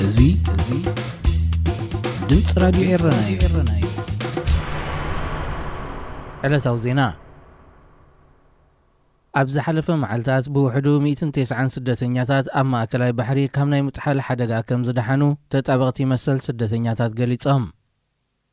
እዚ እዚ ድምፂ ራዲዮ ኤረና እዩ። ዕለታዊ ዜና። ኣብ ዝሓለፈ መዓልታት ብውሕዱ ሚእትን ተስዓን ስደተኛታት ኣብ ማእከላይ ባሕሪ ካብ ናይ ምጥሓል ሓደጋ ከም ዝደሓኑ ተጣበቕቲ መሰል ስደተኛታት ገሊጾም።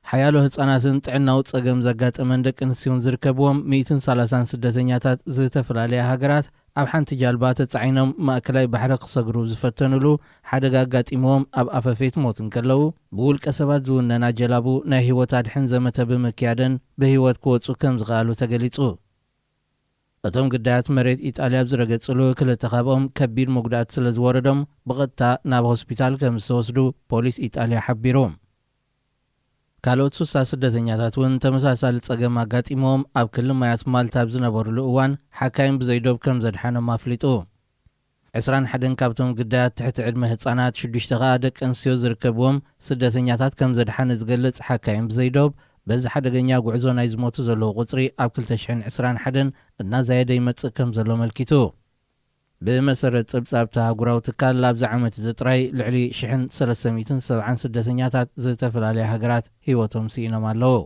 ሓያሎ ህጻናትን ጥዕናዊ ጸገም ዘጋጠመን ደቂ ኣንስትዮን ዝርከብዎም ሚእትን ሰላሳን ስደተኛታት ዝተፈላለያ ሃገራት ኣብ ሓንቲ ጃልባ ተጻዒኖም ማእከላይ ባሕሪ ክሰግሩ ዝፈተኑሉ ሓደጋ ኣጋጢምዎም ኣብ ኣፈፌት ሞት እንከለዉ፣ ብውልቀ ሰባት ዝውነና ጀላቡ ናይ ህይወት ኣድሕን ዘመተ ብምክያደን ብህይወት ክወጹ ከም ዝኸኣሉ ተገሊጹ። እቶም ግዳያት መሬት ኢጣልያ ኣብ ዝረገጽሉ ክልተ ካብኦም ከቢድ መጉዳእቲ ስለ ዝወረዶም ብቐጥታ ናብ ሆስፒታል ከም ዝተወስዱ ፖሊስ ኢጣልያ ሓቢሩ። ካልኦት ሱሳ ስደተኛታት እውን ተመሳሳሊ ጸገም ኣጋጢሞም ኣብ ክሊ ማያት ማልታ ኣብ ዝነበሩሉ እዋን ሓካይም ብዘይዶብ ከም ዘድሓኖም ኣፍሊጡ። ዕስራን ሓደን ካብቶም ግዳያት ትሕቲ ዕድመ ህጻናት፣ ሽዱሽተ ከኣ ደቂ ኣንስትዮ ዝርከብዎም ስደተኛታት ከም ዘድሓነ ዝገልጽ ሓካይም ብዘይዶብ፣ በዚ ሓደገኛ ጉዕዞ ናይ ዝሞቱ ዘለዉ ቁጽሪ ኣብ ክልተ ሽሕን ዕስራን ሓደን እናዛየደ ይመጽእ ከም ዘሎ ኣመልኪቱ። ብመሰረት ጸብጻብ እቲ ኣህጉራዊ ትካል፣ ኣብዚ ዓመት እዚ ጥራይ ልዕሊ ሽሕን ሰለስተ ሚእትን ሰብዓን ስደተኛታት ዝተፈላለያ ሃገራት ህይወቶም ስኢኖም ኣለዉ።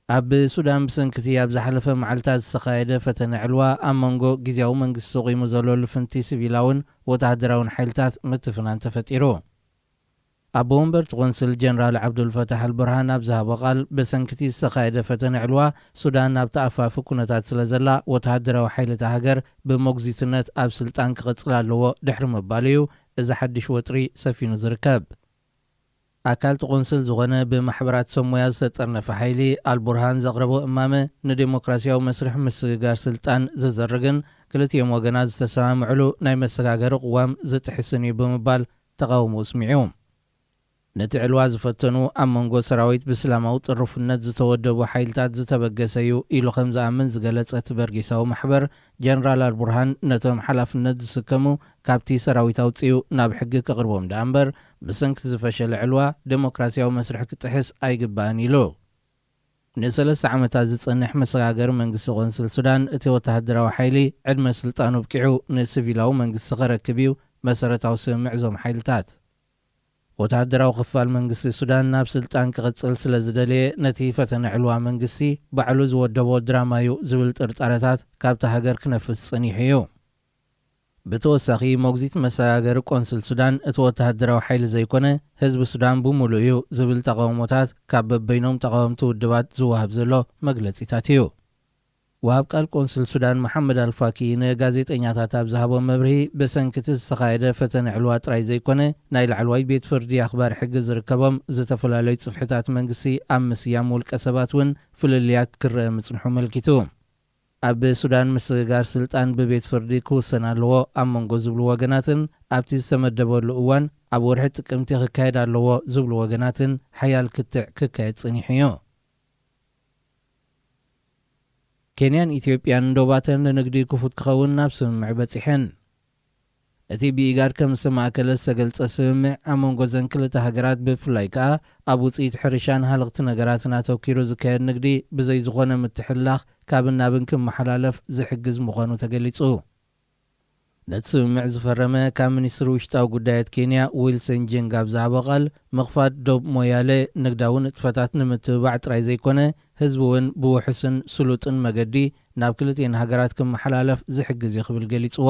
ኣብ ሱዳን ብሰንኪ እቲ ኣብ ዝሓለፈ መዓልታት ዝተኻየደ ፈተነ ዕልዋ ኣብ መንጎ ግዝያዊ መንግስቲ ተቖይሙ ዘሎ ልፍንቲ ሲቪላውን ወተሃደራውን ሓይልታት ምትፍናን ተፈጢሩ። ኣቦ ወንበር እቲ ቆንስል ጀነራል ዓብዱልፈታሕ ኣልቡርሃን ኣብ ዝሃቦ ቃል፣ ብሰንኪ እቲ ዝተኻየደ ፈተነ ዕልዋ ሱዳን ኣብ ተኣፋፊ ኩነታት ስለ ዘላ፣ ወተሃደራዊ ሓይሊ እታ ሃገር ብሞግዚትነት ኣብ ስልጣን ክቕጽል ኣለዎ ድሕሪ ምባሉ እዩ እዚ ሓድሽ ወጥሪ ሰፊኑ ዝርከብ። ኣካል እቲ ቆንስል ዝኾነ ብማሕበራት ሰብ ሞያ ዝተጠርነፈ ሓይሊ ኣልቡርሃን ዘቕረቦ እማመ ንዴሞክራሲያዊ መስርሕ ምስግጋር ስልጣን ዝዘርግን ክልቲኦም ወገናት ዝተሰማምዕሉ ናይ መሰጋገሪ ቅዋም ዝጥሕስን እዩ ብምባል ተቓውሞ ኣስሚዑ። ነቲ ዕልዋ ዝፈተኑ ኣብ መንጎ ሰራዊት ብእስላማዊ ጥሩፍነት ዝተወደቡ ሓይልታት ዝተበገሰ እዩ ኢሉ ከም ዝኣምን ዝገለጸ እቲ በርጌሳዊ ማሕበር፣ ጀነራል ኣልቡርሃን ነቶም ሓላፍነት ዝስከሙ ካብቲ ሰራዊት ኣውጺኡ ናብ ሕጊ ከቕርቦም ደኣ እምበር፣ ብሰንኪ ዝፈሸለ ዕልዋ ደሞክራሲያዊ መስርሕ ክጥሕስ ኣይግባእን ኢሉ። ንሰለስተ ዓመታት ዝጸንሕ መሰጋገሪ መንግስቲ ቆንስል ሱዳን፣ እቲ ወተሃደራዊ ሓይሊ ዕድመ ስልጣኑ ኣብቂዑ ንሲቪላዊ መንግስቲ ከረክብ እዩ መሰረታዊ ስምምዕ እዞም ሓይልታት። ወተሃደራዊ ክፋል መንግስቲ ሱዳን ናብ ስልጣን ክቕጽል ስለ ዝደለየ፣ ነቲ ፈተነ ዕልዋ መንግስቲ ባዕሉ ዝወደቦ ድራማ እዩ ዝብል ጥርጣረታት ካብታ ሃገር ክነፍስ ጸኒሑ እዩ። ብተወሳኺ፣ ሞግዚት መሰጋገሪ ቆንስል ሱዳን፣ እቲ ወተሃደራዊ ሓይሊ ዘይኮነ፣ ህዝቢ ሱዳን ብምሉእ እዩ ዝብል ተቓውሞታት ካብ በበይኖም ተቓወምቲ ውድባት ዝወሃብ ዘሎ መግለጺታት እዩ። ወሃብ ቃል ቆንስል ሱዳን መሓመድ ኣልፋኪ ንጋዜጠኛታት ኣብ ዝሃቦ መብርሂ፣ ብሰንኪ እቲ ዝተኻየደ ፈተነ ዕልዋ ጥራይ ዘይኮነ፣ ናይ ላዕለዋይ ቤት ፍርዲ ኣኽባሪ ሕጊ ዝርከቦም ዝተፈላለዩ ጽፍሕታት መንግስቲ ኣብ ምስያም ውልቀ ሰባት እውን ፍልልያት ክረአ ምጽንሑ ኣመልኪቱ። ኣብ ሱዳን ምስግጋር ስልጣን ብቤት ፍርዲ ክውሰን ኣለዎ ኣብ መንጎ ዝብሉ ወገናትን፣ ኣብቲ ዝተመደበሉ እዋን ኣብ ወርሒ ጥቅምቲ ክካየድ ኣለዎ ዝብሉ ወገናትን ሓያል ክትዕ ክካየድ ጸኒሑ እዩ። ኬንያን ኢትዮጵያን ዶባተን ንንግዲ ክፉት ክኸውን ናብ ስምምዕ በጺሐን። እቲ ብኢጋድ ከም ዝተማእከለ ዝተገልጸ ስምምዕ፣ ኣብ መንጎ ዘን ክልተ ሃገራት፣ ብፍላይ ከኣ ኣብ ውጽኢት ሕርሻን ሃለኽቲ ነገራትን ኣተኲሩ ዝካየድ ንግዲ፣ ብዘይ ዝኾነ ምትሕልላኽ ካብን ናብን ክመሓላለፍ ዝሕግዝ ምዃኑ ተገሊጹ። ነቲ ስምምዕ ዝፈረመ፣ ካብ ሚኒስትሪ ውሽጣዊ ጉዳያት ኬንያ ዊልሰን ጀንግ ኣብ ዝሃቦ ቃል፣ ምኽፋት ዶብ ሞያሌ ንግዳዊ ንጥፈታት ንምትብባዕ ጥራይ ዘይኮነ፣ ህዝቢ እውን ብውሑስን ስሉጥን መገዲ ናብ ክልቲኤን ሃገራት ክመሓላለፍ ዝሕግዝ እዩ ክብል ገሊጽዎ።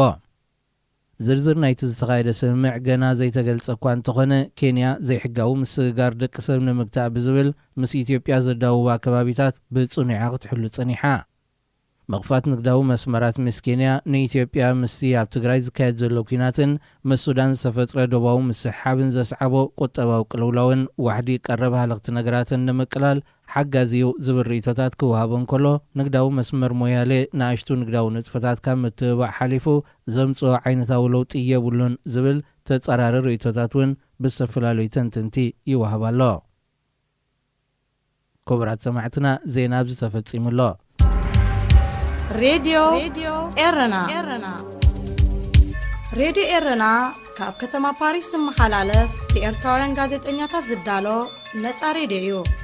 ዝርዝር ናይቲ ዝተኻየደ ስምምዕ ገና ዘይተገልጸ እኳ እንተኾነ፣ ኬንያ ዘይሕጋዊ ምስግጋር ደቂ ሰብ ንምግታእ ብዝብል ምስ ኢትዮጵያ ዘዳውባ ከባቢታት ብጽኑዕ ክትሕሉ ጸኒሓ። ምኽፋት ንግዳዊ መስመራት ምስ ኬንያ፣ ንኢትዮጵያ ምስቲ ኣብ ትግራይ ዝካየድ ዘሎ ኲናትን ምስ ሱዳን ዝተፈጥረ ዶባዊ ምስሕሓብን ዘስዓቦ ቁጠባዊ ቅልውላውን ዋሕዲ ቀረብ ሃለኽቲ ነገራትን ንምቅላል ሓጋዚ እዩ ዝብል ርእይቶታት ክወሃቦ እንከሎ፣ ንግዳዊ መስመር ሞያሌ ንኣሽቱ ንግዳዊ ንጥፈታት ካብ ምትብባዕ ሓሊፉ ዘምጽኦ ዓይነታዊ ለውጢ የብሉን ዝብል ተጻራሪ ርእይቶታት እውን ብዝተፈላለዩ ተንተንቲ ይወሃብ ኣሎ። ክቡራት ሰማዕትና፣ ዜና ኣብዚ ተፈጺሙ ኣሎ። ሬድዮ ኤረና። ሬድዮ ኤረና ካብ ከተማ ፓሪስ ዝመሓላለፍ ብኤርትራውያን ጋዜጠኛታት ዝዳሎ ነጻ ሬድዮ እዩ።